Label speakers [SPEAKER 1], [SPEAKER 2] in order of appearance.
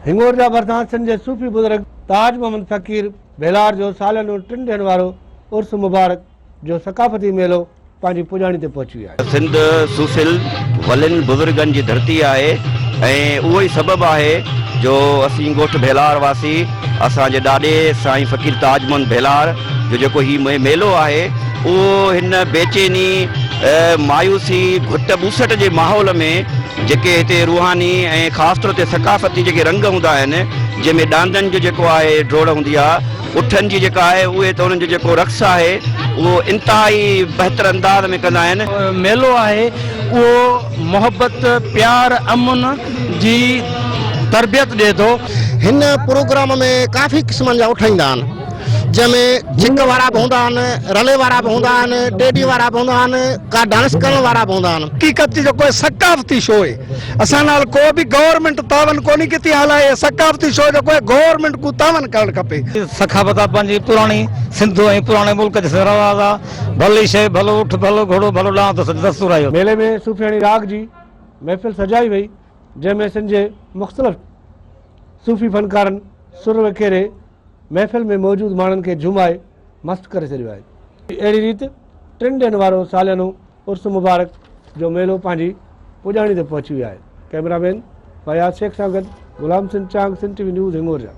[SPEAKER 1] هنڱورجا ڀرسان سنڌ جي صوفي بزرگ تاج محمد فقير ڀيلار جو ساليانو ٽن ڏينهن وارو عرس مبارڪ جو ثقافتي ميلو پنهنجي پڄاڻي تي پهچي ويو آهي.
[SPEAKER 2] سنڌ صوفين ولين بزرگن جي ڌرتي آهي ۽ اهو ئي سبب آهي جو اسين ڳوٺ ڀيلار واسي اسان جي ڏاڏي سائين فقير تاج محمد ڀيلار جو جيڪو هي ميلو آهي اهو هن بيچيني مايوسي گهٽ ٻوسٽ جي ماحول ۾ جيڪي هتي روحاني ۽ خاص طور تي ثقافتي جيڪي رنگ هوندا آهن جنهن ۾ ڏاندن جو جيڪو آهي ڊوڙ هوندي آهي اٺن جي جيڪا آهي اهي ته انهن جو جيڪو رقص آهي اهو انتهائي بهتر انداز ۾ ڪندا آهن.
[SPEAKER 3] ميلو آهي اهو محبت پيار امن جي تربيت ڏئي ٿو.
[SPEAKER 4] هن پروگرام ۾ ڪافي قسمن جا اٺ ايندا آهن جنهن ۾ جهڪ وارا به هوندا آهن، رلي وارا به هوندا آهن، ٽيڏي وارا به هوندا آهن، ڪا ڊانس ڪرڻ وارا به هوندا آهن.
[SPEAKER 3] حقيقت جي جيڪو ثقافتي شو اهي اسان نال ڪو به گورنمينٽ تعاون ڪونهي ڪتي حالانڪه اهي ثقافتي شو جيڪو اهي گورنمينٽ ڪو تعاون ڪرڻ کپي.
[SPEAKER 5] ثقافت آ پنهنجي پراڻي سنڌ ۽ پراڻي ملڪ جي رواز آ ڀلي شيء ڀلو اٺ ڀلو گهوڙو ڀلو ڏاند سڄو دستور آ اهو.
[SPEAKER 1] ميلي ۾ صوفياڻي راڳ جي محفل سجائي وئي جنهن ۾ سنڌ جي مختلف صوفي فنڪارن سر وکيري محفل ۾ موجود ماڻهن کي جهومائي مست ڪري ڇڏيو آهي. اهڙي ريت ٽن ڏينهن وارو ساليانو عرس مبارڪ جو ميلو پنهنجي پڄاڻي تي پهچي ويو آهي. ڪئميرا مين فياض شيخ سان گڏ Ghulam Hussain Chang, Sindh T V news, Hingorja.